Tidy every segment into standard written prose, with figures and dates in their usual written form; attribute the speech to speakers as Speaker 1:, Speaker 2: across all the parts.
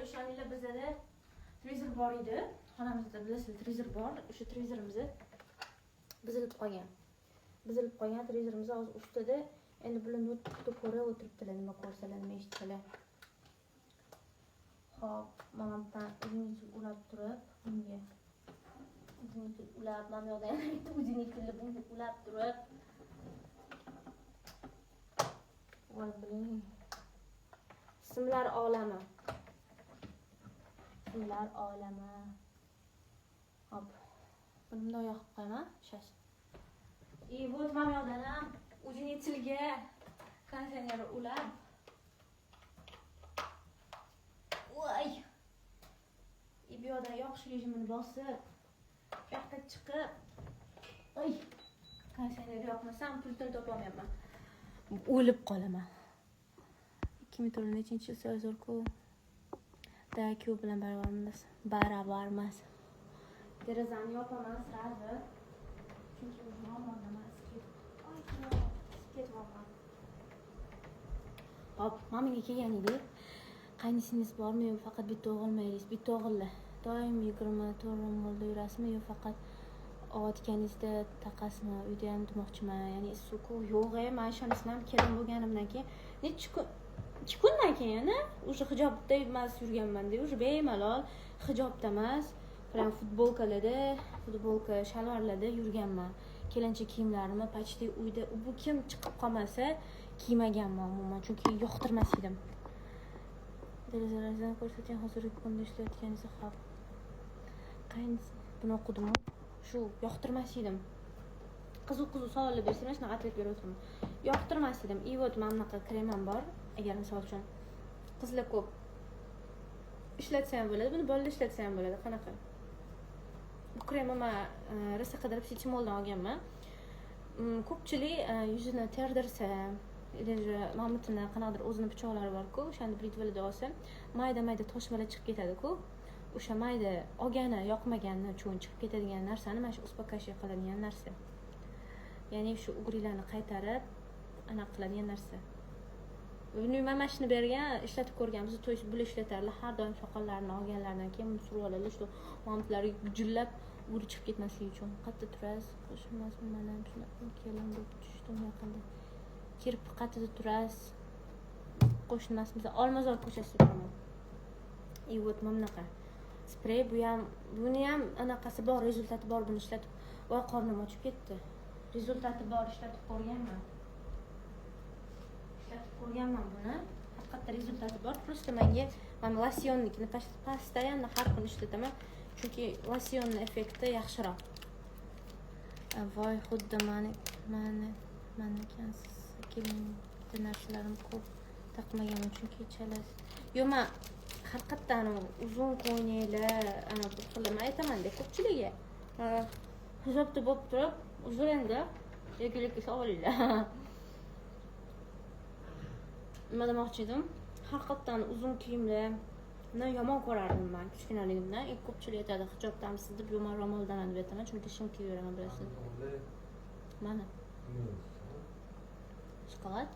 Speaker 1: Ishoninglar, bizada televizor bor edi. Xonamizda, bilasizlar, televizor bor. O'sha televizorimiz buzilib qolgan. Buzilib qolgan televizorimiz hozir ustida. Endi bular noutbukda ko'rib o'tiribdilar, nima ko'rsalar, nima eshitsalar. Xo'p, mana bu yerdan удлинитель ulab turib, bunga удлинитель ulab, mana bu yoqda yana bitta удлинитель ni bunga ulab turib. Voy, блин. Simlar olami. Simlar olami. Hop. Buni bundoq yoqib qo'yaman. Сейчас. И вот mana bu yoqdan ham удлинитель ga konditsioner ulab. Voy. И bu yoqdan yoqish rejimini bosib, bu yoqqa chiqib, oy, konditsioner yoqmasam pultini topolmayapman. O'lib qolaman. 2004 nechinchi yil zo'rku. Да, kuyov bilan barobar emas. Barobar emas. Derazani yopaman сразу. Chunki yomon emas. Oy, ketyapman. Hop, mana bunga kelgan edik. Qaynisingiz bormi yo faqat bitta o'g'ilmi edingiz? Bitta o'g'illar. Doim 24 ro'molda yurasizmi yo faqat otganingizda taqasizmi? Uyda ham demoqchiman. Ya'ni issiq yo'q, e, man ishonasizmi, kelin bo'lganimdan keyin necha kun, 2 kundan keyin уже hijobda emas yurganman-da, уже bemalol hijobda emas, прям futbolkalarda, futbolka, shalvarlarda yurganman. Kelinchak kiyimlarimni почти uyda bu kim chiqib qolmasa kiymaganman umuman, chunki yoqtirmas edim. Derazalardan ko'rsatgan hozirgi kunda ishlayotganingizni hop. Qaysi buni o'qidim, shu yoqtirmas edim. Qiziq qiziq savollar bersanglar, shunaqa ответ berib o'tiraman. Yoqtirmas edim. И вот mana bunaqa kremam bor. Agar misol uchun qizlar ko'p ishlatsa ham bo'ladi, buni bolalar ishlatsa ham bo'ladi. Qanaqa? Bu kremni man rosa qidirib City olganman. Ko'pchilik yuzini terdirsa, или же mamutini qanaqadir o'zini pichoqlari bor-ku, o'shani britvalarda olsa, mayda-mayda toshmalar chiqib ketadi-ku. O'sha mayda olgani yoqmagani uchun chiqib ketadigan narsani mana shu успокаивать qiladigan narsa. Ya'ni shu угри larni qaytarib anaqa qiladigan narsa. Buni man mana shuni bergan, ishlatib ko'rganmiz. То есть bular ishlatarlar, har doim soqollarini olganlaridan keyin buni surib oladilar, что mamutlari gujillab угри chiqib ketmasligi uchun. Qayerda turasiz? Qo'shilmasmi? Mana shunaqa kelin bo'lib tushdim yaqinda. Kirpi, qayerda turasiz? Qo'shnimasmiz. Olmazor ko'chasida turaman. И вот mana bunaqa sprey, bu ham, buni ham anaqasi bor, результат i bor, buni ishlatib. Voy, qornim ochib ketdi. Результат i bor, ishlatib ko'rganman. Ishlatib ko'rganman buni. Haqiqatda результат i bor. Просто menga mana losyonnikini постоянно har kuni ishlataman. Chunki losyonni effekti yaxshiroq. Voy, xuddi mani ekansiz. Kelinda narsalarim ko'p taqmaganman, chunki chalasi. Yo'q, man har qayerdan uzun ko'ylaklar ana bir xil man aytaman-da ko'pchiligiga. Hijobda bo'lib turib, uzr endi, erkaklarga savolinglar. Nima demoqchi edim? Har qayerdan uzun kiyimlarni yomon ko'rardim man kichkinaligimdan. Ko'pchilik aytadi, hijobdamisiz deb, yo'q, man ro'moldaman deb aytaman, chunki shim kiyib yuraman, bilasizlar. Mana. Shokolad.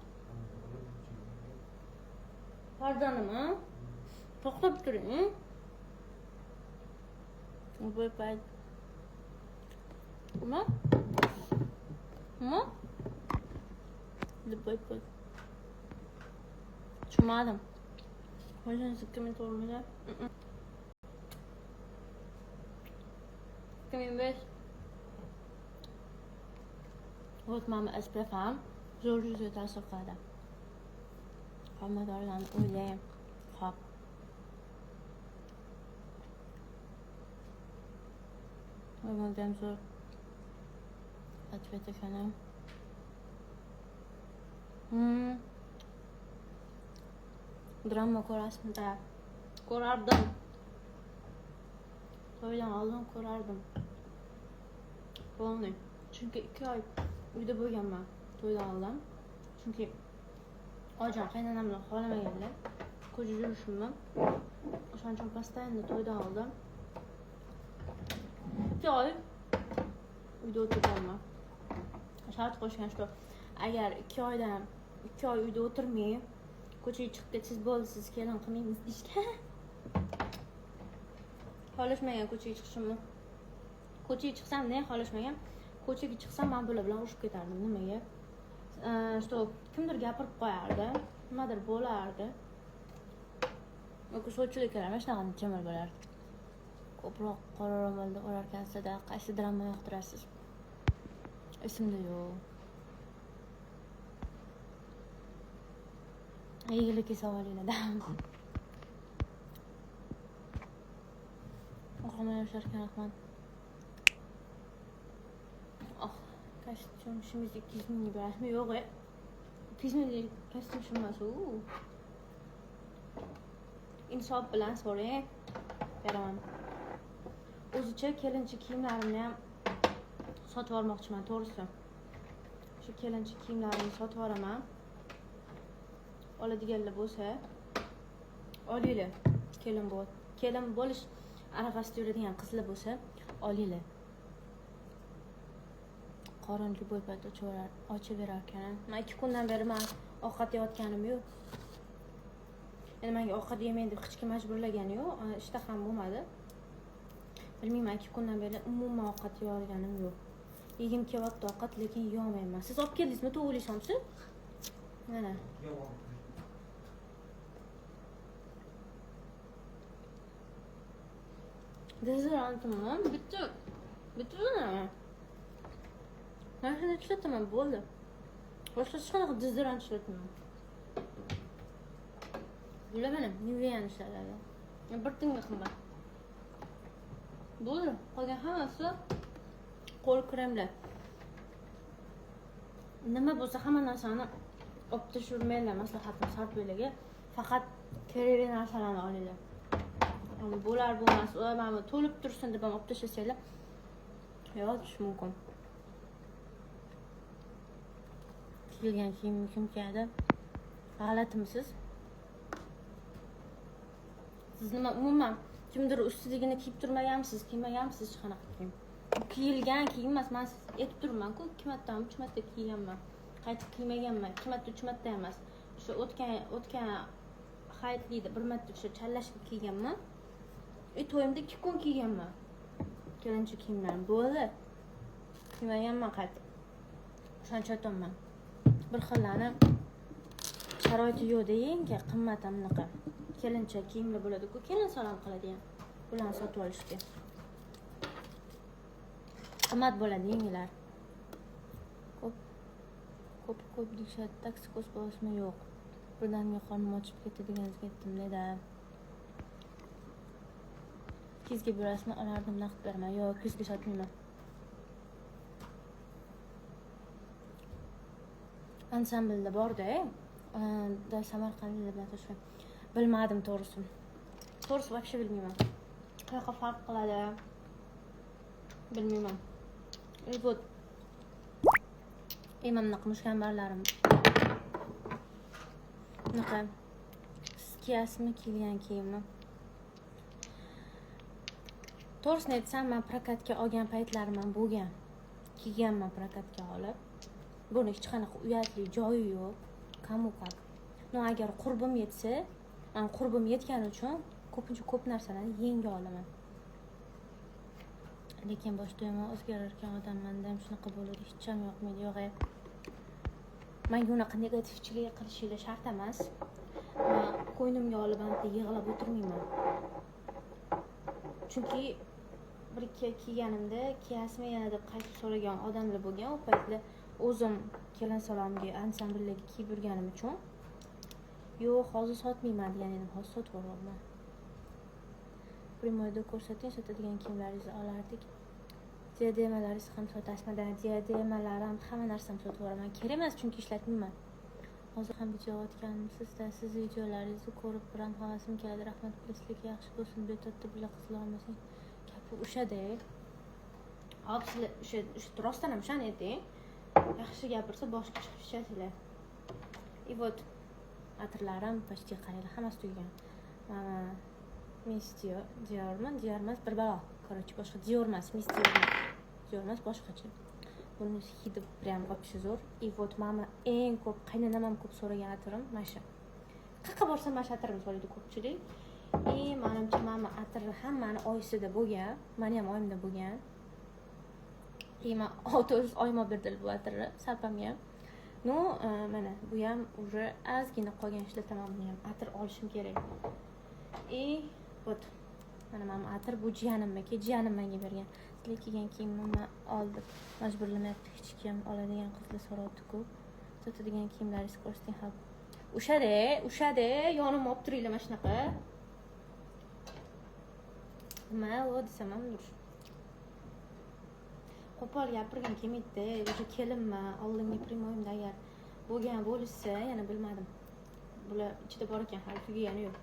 Speaker 1: Pardanimi? To'xtab turing. Bu payt. Nima? Nima? Любой payt. Tushunmadim. O'zingiz 2004-da. 2005. Вот mana SPF ham zo'r yuzga ta'sir qiladi. Homiladorlarni o'ylayman. Hop. Judayam zo'r ответ ekan. Drama ko'rasizmi? Да. Ko'rardim. To'ydan oldin ko'rardim. Полный. Chunki 2 oy uyda bo'lganman to'ydan oldin. Chunki oyijon qaynonam bilan xohlamaganlar ko'cha yurishimni. O'shaning uchun постоянно to'ydan oldin 2 oy uyda o'tirganman. Shart qo'shgan, что agar 2 oydan 2 oy uyda o'tirmay ko'chaga chiqib ketsangiz bo'ldi, siz kelin qilmaymiz deyishgan. Xohlashmagan ko'chaga chiqishimni. Ko'chaga chiqsam, ne xohlashmagan? Ko'chaga chiqsam, men bular bilan urushib ketardim. Nimaga? Что kimdir gapirib qo'yardi, nimadir bo'lardi. Yoki sochida kelar, shunaqa jimir bo'lardi. Ko'proq qora ro'molda o'rarkansizda qaysi drama yoqtirasiz? Esimda yo'q. Yegulik savolinglarda. O'qimay yosharkan, rahmat. Oh, kostyum shimizni 200 mingga berasizmi? Yo'q, 200 minglik kostyum shim emas u. Insof bilan so'rang, beraman. O'zicha kelinchi kiyimlarimni ham sotib yubormoqchiman, to'g'risi. Shu kelinchi kiyimlarimni sotib yuboraman. Oladiganlar bo'lsa, olinglar. Kelin bo'lish arafasida yuradigan qizlar bo'lsa, olinglar. Qorin любой payt ochaverar ekan. Men 2 kundan beri men ovqat yeyotganim yo'q. Endi menga ovqat yemang deb hech kim majburlagani yo'q, ishtaham bo'lmadi. Bilmayman, 2 kundan beri umuman ovqat yeyolganim yo'q. Yegim kelyapti ovqat, lekin yeyolmayman. Siz olib keldingizmi tovuqli somsa? Mana. Dezodorantimmi? Bitta nima? Mana shuni ishlataman, bo'ldi. Boshqa hech qanaqa dezodorant ishlatmayman. Bular mana Nivea'ni ishlatadi. Bir tinga qimmat. Bo'ldi. Qolgan hammasi qo'l kremlar. Nima bo'lsa hamma narsani olib tushirmanglar, maslahatim sarpiylarga. Faqat kerakli narsalarni olinglar. Bo'lar bo'lmas, ular mana bu to'lib tursin deb ham olib tashlasanglar, yo'qotish mumkin. Kiyilgan kiyim kim kiyadi? G'alatimisiz? Siz nima umuman kimdir ustidagini kiyib turmaganmisiz, kiymaganmisiz hech qanaqa kiyim? Kiyilgan kiyim emas, men siz aytib turibman-ku, 2 marta, 3 marta kiyganman. Qaytib kiymaganman, 2 marta, 3 marta emas. O'sha o'tgan hayitlikda 1 marta o'sha challashib kiyganman. To'yimda 2 kun kiyganman. Kelinchi kiyimlarim bo'ldi. Kiymaganman qaytib. O'shancha aytaman. Bir xillarni sharoiti yo'q-da, yenge, qimmat ham bunaqa. Kelincha kiyimlar bo'ladi-ku, kelin salom qiladigan. Ularni sotib olishga. Qimmat bo'ladi yengilar. Ko'p deyishadi, toksikoz bo'lasizmi? Yo'q. Birdaniga qornim ochib ketdi deganingizga aytdim, dedi. 200ga berasizmi? Olardim, naqd beraman. Yo'q, 200ga sotmayman. Ansamblda borda, da Samarqandda bilan Toshkent. Bilmadim to'g'risi. To'g'risi вообще bilmayman. Qanaqa farq qiladi? Bilmayman. И вот mana bunaqa mushkambarlarim. Bunaqa siz kiyasizmi kiyilgan kiyimni? To'g'risini aytsam, men prokatga olgan paytlarim ham bo'lgan. Kiyganman prokatga olib. Buni hech qanaqa uyatli joyi yo'q. Kamu kak. No, agar qurbim yetsa, men qurbim yetgani uchun ko'pincha ko'p narsalarni yenga olaman. Lekin boshda yomon o'zgarar ekan odam, menda ham shunaqa bo'ladi, hech ham yoqmaydi. Yo'q, menga unaqa negativchilik qilishinglar shart emas. Men ko'nglimga olib anta yig'lab o'tirmayman. Chunki bir ikki kiyganimda kiyasizmi yana deb qaytib so'ragan odamlar bo'lgan. U paytda o'zim kelin salomga ansambllarga kiyib yurganim uchun yo'q, hozir sotmayman degan edim, hozir sotib yuboryapman. Primoyda ko'rsating, sotadigan kiyimlaringizni olardik. Diademalaringizni ham sotasizmi? Diademalarim, hamma narsamni sotib yuboraman. Kerak emas, chunki ishlatmayman. Hozir ham video otganmisizda, siz videolaringizni ko'rib biram havasim keladi. Rahmat, bilasizlar, yaxshi bo'lsin, betotda bular qizlar olmasang. Gapi o'shada. Hop, sizlar o'sha rostdan ham o'shani ayting. Yaxshi gapirsa boshqa chiqib tushasizlar. И вот atirlarim почти qaranglar, hammasi tugagan. Mana Miss Diormi? Dior emas, bir balo. Короче, boshqa Dior emas, Miss Dior. Dior emas, boshqacha. Buni hidi прям вообще zo'r. И вот mama eng ko'p, qaynonam ham ko'p so'ragan atirim mana shu. Qayerga borsam mana shu atirimni so'raydi ko'pchilik. И manimcha mana atir hammani oyisida bo'lgan, mani ham oyimda bo'lgan. И man, to'g'risi, oyim olib berdilar bu atirni salpamga ham. Ну, mana bu ham уже ozgina qolgan, ishlataman buni ham, atir olishim kerak. И вот mana bu atir, bu jiyanimniki, jiyanim menga bergan. Sizlar kiygan kiyimimni oldim, majburlamayapti hech kim. Oladigan qizlar so'rayapti-ku. Sotadigan kiyimlaringizni ko'rsating. Ha, o'shada, o'shada yonimga olib turinglar mana shunaqa. Nima u desam ham, qo'pol gapirgim kelmaydida. Уже kelinman, oldingi прямой imda agar bo'lgan bo'lishsa, yana bilmadim, bular ichida bor ekan, hali tugagani yo'q.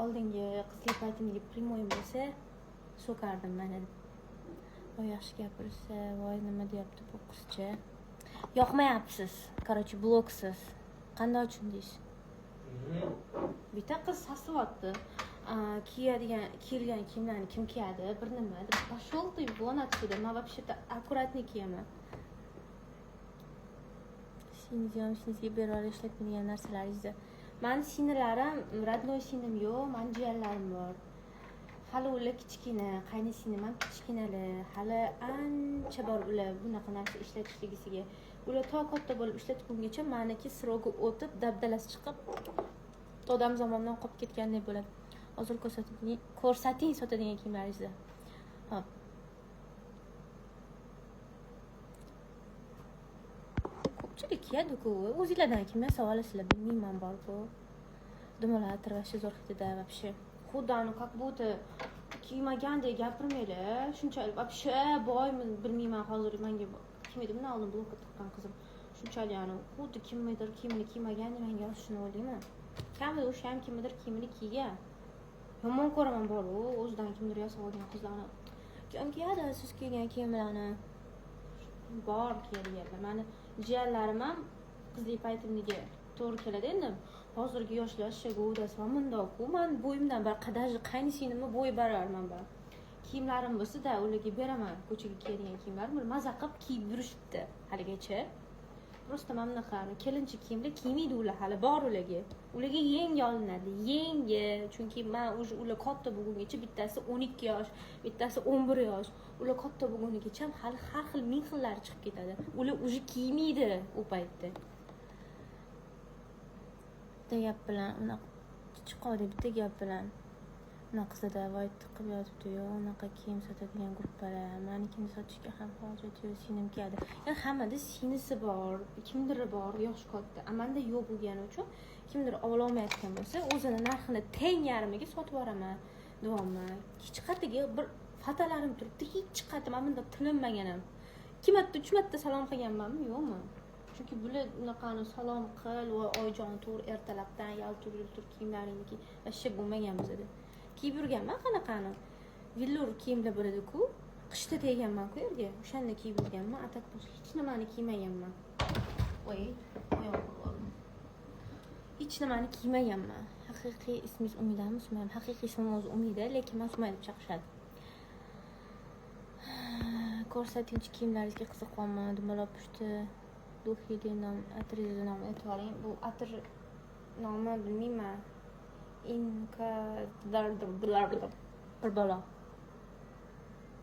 Speaker 1: Oldingi qizlik paytimdagi прямой im bo'lsa, so'kardim mana deb. Voy, yaxshi gapirsa, voy, nima deyapti bu qizcha? Yoqmayapsiz, короче, bloksiz. Qanday tushundingiz? Bitta qiz sasivyapti, kiyadigan, kiyilgan kiyimlarni kim kiyadi, bir nima deb. Пошел ты вон отсюда. Man вообще то аккуратный kiyaman. Singiz ham, singizga berib ishlatmaydigan narsalaringizni. Mani singillarim, родной singlim yo'q, mani jiyanlarim bor, hali ular kichkina, qayni singlim ham kichkinalar, hali ancha bor ular bunaqa narsa ishlatishligisiga. Ular to katta bo'lib ishlatgungacha maniki срок i o'tib, dabdalasi chiqib, dodam zamondan qolib ketgandek bo'ladi. Hozir ko'rsating, ko'rsating sotadigan kiyimlaringizni. Hop, ko'pchilik kiyadiku, o'zinglardan kimdan savol olasizlar, bilmayman, borku. Dumaloq atir вообще zo'r hidida, вообще. Xuddi anu как будто kiymagandek gapirmanglar shunchalik. Вообще boymi, bilmayman. Hozir manga kim edi bundan oldin blokka tiqqan qizim, shunchalik anu xuddi kimnidir kiyimini kiymagandek manga yozishini o'ylayman. Kamida o'sha ham kimnidir kiyimini kiygan. Yomon ko'raman boru o'zidan kimdir yasab olgan qizlarni. Kim kiyadi siz kiygan kiyimlarni? Bor kiyadiganlar. Mani jiyanlarim ham qizlik paytimdagi to'g'ri keladi. Endi hozirgi yoshlar gavdasi va mundoqku, man bo'yimdan bir, даже qaynisinglimni bo'yi barobar man bilan. Kiyimlarim bo'lsa-da, ularga beraman, ko'chaga kiyadigan kiyimlarim. Ular maza qilib kiyib yurishibdi haligacha. Просто mana bunaqa kelinchak kiyimlar kiymaydi ular, hali bor ularga. Ularga yangi olinadi, yangi. Chunki man уже ular katta bo'lgungacha, bittasi 12 yosh, bittasi 11 yosh, ular katta bo'lgunigacha hali har xil, ming xillari chiqib ketadi. Ular уже kiymaydi u paytda. Bitta gap bilan unaqa chiqadi, bitta gap bilan unaqa qizida voy tiqib yotibdi-yu, unaqa kiyim sotadigan gruppalar. Manikini sotishga ham hojat yo'q, singlim kiyadi. Yani hammada singlisi bor, kimdir bor, yoshi katta. A manda yo'q bo'lgani uchun kimdir ololmayotgan bo'lsa, o'zini narxini teng yarmiga sotib yuboraman deyapman. Hech qayerga bir fatalarim turibdi, hech qayerda mana bundoq tilinmagan ham. Ikki marta, uch marta salom qilganmanmi, yo'qmi? Chunki bular unaqani salom qil, voy oyijon, tur ertalabdan, yaltur yultur kiyimlaringni kiy, вообще bo'lmagan bizada. Kiyib yurganman qanaqani велюр kiyimlar bo'ladi-ku, qishda tegganman-ku yerga, o'shanda kiyib yurganman. A так boshqa hech nimani kiymaganman. Voy, oyog'im oldim. Hech nimani kiymaganman. Haqiqiy ismingiz Umidami, Sumayami? Haqiqiy ismim o'zi Umida, lekin man Sumaya deb chaqirishadi. Ko'rsatingchi kiyimlaringizga qiziqyapman. Dumaloq pushti духи li nom, atiringizni nomini aytib yuboring. Bu atir nomi bilmayman. Inka bir balo.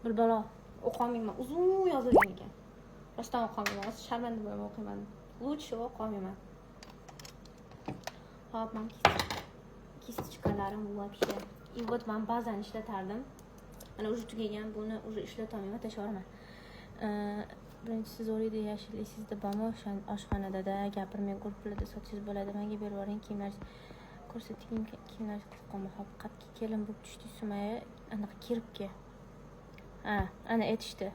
Speaker 1: Bir balo. O'qolmayman. Uzun yozilgan ekan. Rostdan o'qolmayman. Hozir sharmanda bo'laman, o'qiyman. Лучше o'qolmayman. Hop, man кисточка larim вообще. И вот man ba'zan ishlatardim. Mana уже tugagan, buni уже ishlatolmayman, tashlab yuboraman. Birinchisi zo'r edi, yashil esingizda bormi? O'sha oshxonadada gapirmay, gruppalarda sotsangiz bo'ladi. Menga berib yuboring kiyimlar, ko'rsating kiyimlar, qiziqyapman. Hop, qatga kelin bo'lib tushdingiz, Sumaya, anaqa kiribga. Ha, ana aytishdi.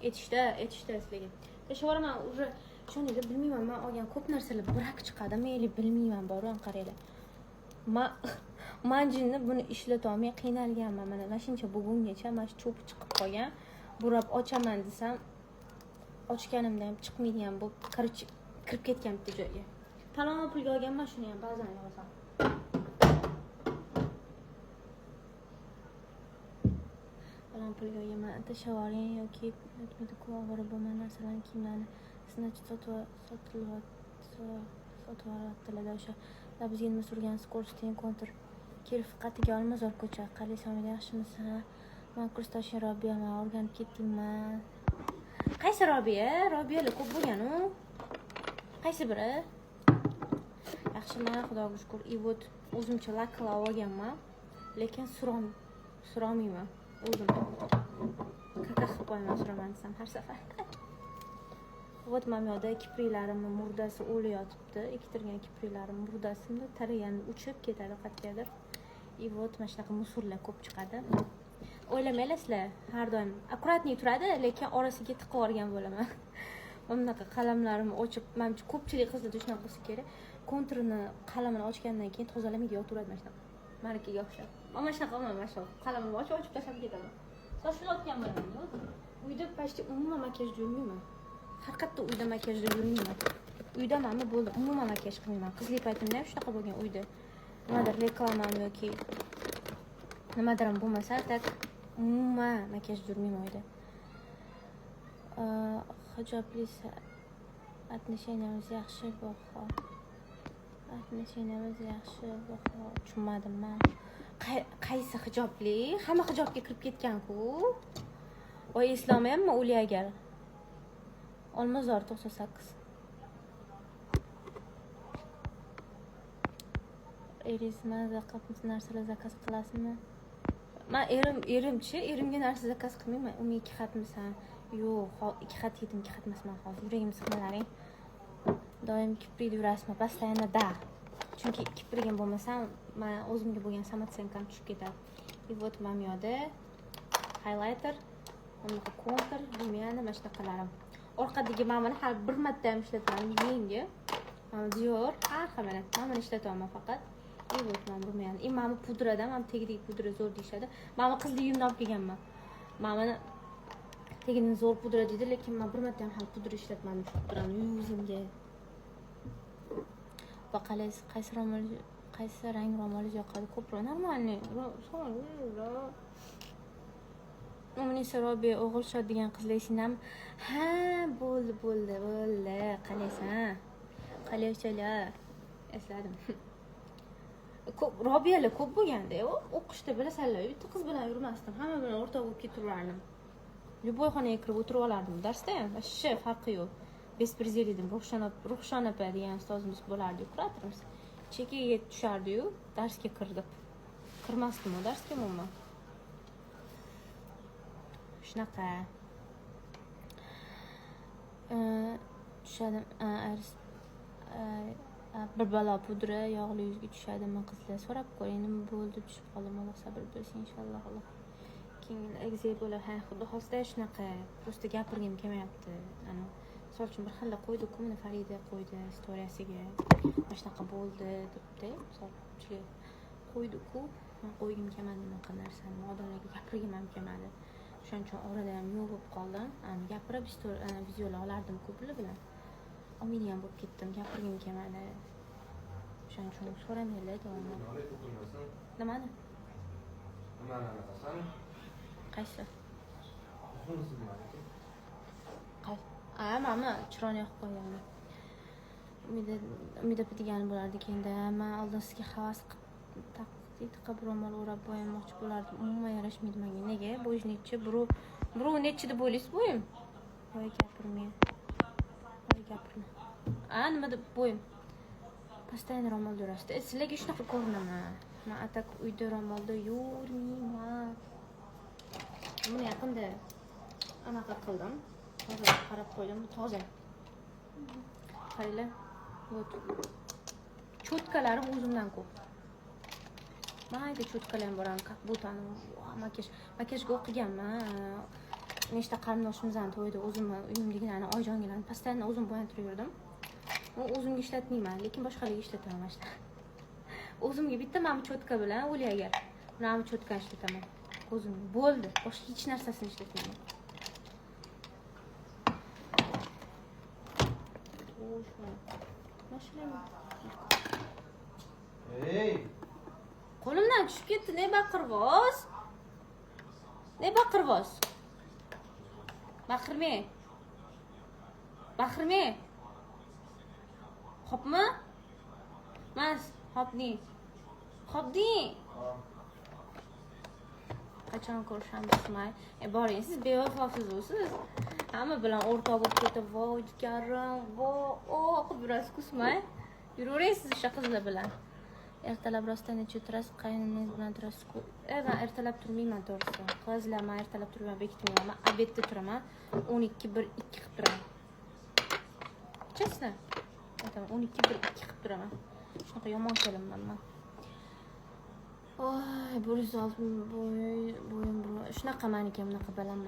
Speaker 1: Aytishdi, aytishdi sizlarga. Tashlab yuboraman уже. Ishoninglar, bilmayman, man olgan ko'p narsalar брак chiqadimi или bilmayman, boru qaranglar. Man jinni buni ishlatolmay qiynalganman. Mana shuncha bugungacha mana shu cho'pi chiqib qolgan. Burab ochaman desam, ochganimda ham chiqmaydigan bo'lib, короче, kirib ketgan bitta joyga. Falon pulga olganman shuni ham, ba'zan olsam. Falon pulga olganman. Tashlab yuboring yoki yotmaydi-ku, ovora bo'lma narsalarni, kiyimlarni значит sotilyaptilar o'sha. Labizga nima surgansiz, ko'rsating, kontur. Kirov qatiga Olmazor ko'cha. Qalaysan, yaxshimisan? Man kursdoshing Robiyaman, o'rganib ketdingmi? Qaysi Robiya? Robiyalar ko'p bo'lgan-u. Qaysi biri? Yaxshiman, Xudoga shukur. И вот o'zimcha laklab olganman, lekin surolmayman o'zim. Kaka qilib qo'yaman suraman desam har safar. Вот mana bu yoqda kipriklarimni murdasi o'li yotibdi. Ektirgan kipriklarim murdasimni taraganda uchib ketadi qayergadir. И вот mana shunaqa мусор lar ko'p chiqadi. O'ylamanglar sizlar, har doim аккуратный turadi, lekin orasiga tiqib yuborgan bo'laman. Mana bunaqa qalamlarimni ochib, manimcha ko'pchilik qizlarda shunaqa bo'lsa kerak. Konturini qalamini ochgandan keyin tozalamaydi, yotaveradi mana shunaqa. Manikiga o'xshab. Mana shunaqa qilaman, mana shu qalamimni ochib ochib tashlab ketaman. Shoshilayotgan bo'laman. Uyda почти umuman makiyajda yurmayman. Har qayerda uyda makiyajda yurmayman. Uydamanmi bo'ldi, umuman makiyaj qilmayman. Qizlik paytimda ham shunaqa bo'lgan uyda. Nimadir reklamam yoki nimadir ham bo'lmasa, так umuman makiyajda yurmayman uyda. Hijobli отношения miz yaxshi baho. Отношения miz yaxshi baho. Tushunmadim man. Qaysi hijobli? Hamma hijobga kirib ketgan-ku. Voy, eslolmayapman o'li agar. Olmazor 98. Eringiz maza qilib narsalar заказ qilasizmi? Man erimchi, erimga narsa заказ qilmayman. Umi ikki xatmisan? Yo'q, ikki xat yedim, ikki xat emasman hozir. Yuragimni siqmalaring. Doim kiprikda yurasizmi? Постоянно да. Chunki kiprigim bo'lmasa, man o'zimga bo'lgan самооценка m tushib ketadi. И вот mana bu yoqda highlighter, bunaqa kontur, румяна, mana shunaqalarim. Orqadagi mana buni hali bir marta ham ishlatmadim, yangi. Mana Dior, har xil mana. Mana buni ishlatyapman faqat. И вот mana румяна. И mana bu pudradan, mana tagidagi pudra zo'r deyishadi. Mana bu qizlik uyimdan olib kelganman. Mana buni tagini zo'r pudra deydi, lekin men bir marta ham hali pudra ishlatmadim shu pudrani yuzimga. Va qalaysiz, qaysi ro'mol, qaysi rang ro'molingiz yoqadi? Ko'proq нормальный. Munisa Robiya O'g'ilshod degan qizlar esingdami? Ha, bo'ldi, bo'ldi, bo'ldi. Qalaysan? Qalaychalar? Esladim. Ko'p Robiyalar ko'p bo'lganda, o'qishda bilasanlar, bitta qiz bilan yurmasdim, hamma bilan o'rtoq bo'lib ketaverardim. Любой xonaga kirib o'tirib olardim darsda ham, вообще farqi yo'q. Беспредел edim. Ruxshon opa degan ustozimiz bo'lardi, kuratorimiz. Chekkaga tushardi-yu, darsga kir deb. Kirmasdim u darsga umuman. Shunaqa. Tushadi, bir balo pudra yog'li yuzga tushadimi qizlar? So'rab ko'ring, nima bo'ldi, tushib qoldim. Alloh sabr bersin inshaalloh. Alloh. Keyin egizak bo'ladi. Ha, xudo xohlasa shunaqa. Просто gapirgim kelmayapti. Ana, misol uchun bir xilla qo'ydi-ku, mana Farida qo'ydi storiyasiga. Mana shunaqa bo'ldi debdi. Misol ko'pchilik qo'ydi-ku, man qo'ygim kelmadi bunaqa narsani. Odamlarga gapirgim ham kelmadi. O'shaning uchun orada ham yo'q bo'lib qoldim. Ana, gapirib videolar olardim ko'plar bilan. Olmaydigan bo'lib ketdim, gapirgim kelmadi. O'shaning uchun so'ramanglar davomli. Nimani?
Speaker 2: Nimani anasan?
Speaker 1: Qaysi? Qaysi? A, mana chiroyli yoqib qo'yganman. Umida opa degani bo'lardi keyinda. Man oldin sizga havas qilib taqlid qilib ro'mol o'rab bo'yamoqchi bo'lardim. Umuman yarashmaydi menga. Nega? Bo'yish nechi? Birov nechi deb o'ylaysiz bo'yim? Voy gapirmang. Voy gapirma. A, nima deb bo'yim? Постоянно ro'molda yurasiz. Sizlarga shunaqa ko'rinaman. Man а так uyda ro'molda yurmayman. Buni yaqinda anaqa qildim. Toza qarab qo'ydim. Bu toza. Qaranglar. Вот. Чётка larim o'zimdan ko'p. Mayda чётка lar ham bor, как будто makiyaj. Makiyajga o'qiganman. Nechta qarindoshimizni to'yida o'zimni uyimdagilarni, oyijongilarni постоянно o'zim bo'yantirib yurdim. O'zimga ishlatmayman, lekin boshqalarga ishlataman mana shunaqa. O'zimga bitta mana bu чётка bilan o'li agar. Mana bu чётка ni ishlataman. Ko'zimga bo'ldi. Boshqa hech narsasini ishlatmayman.
Speaker 2: Ey!
Speaker 1: Qo'limdan tushib ketdi, ne baqirvoz? Ne baqirvoz? Baqirmang. Baqirmang. Xo'pmi? Mas, xo'p deng. Xo'p deng. Qachon ko'rishamiz, may? E, boring, siz bevafosiz, siz hamma bilan o'rtoq bo'lib ketib, vo, jigarim, vo, o qilib yurasiz, kusmay. Yuravering siz o'sha qizlar bilan. Ertalab rostdan necha turasiz, qayninangiz bilan turasiz-ku? E, man ertalab turmayman, to'g'risi. Qizlar, man ertalab turmayman, bekitmayman. Man обед da turaman, 12, 1, 2 qilib turaman. Честно aytaman, 12, 1, 2 qilib turaman. Shunaqa yomon kelinman man. Voy, 160 bo'yim, shunaqa maniki, bunaqa balandman.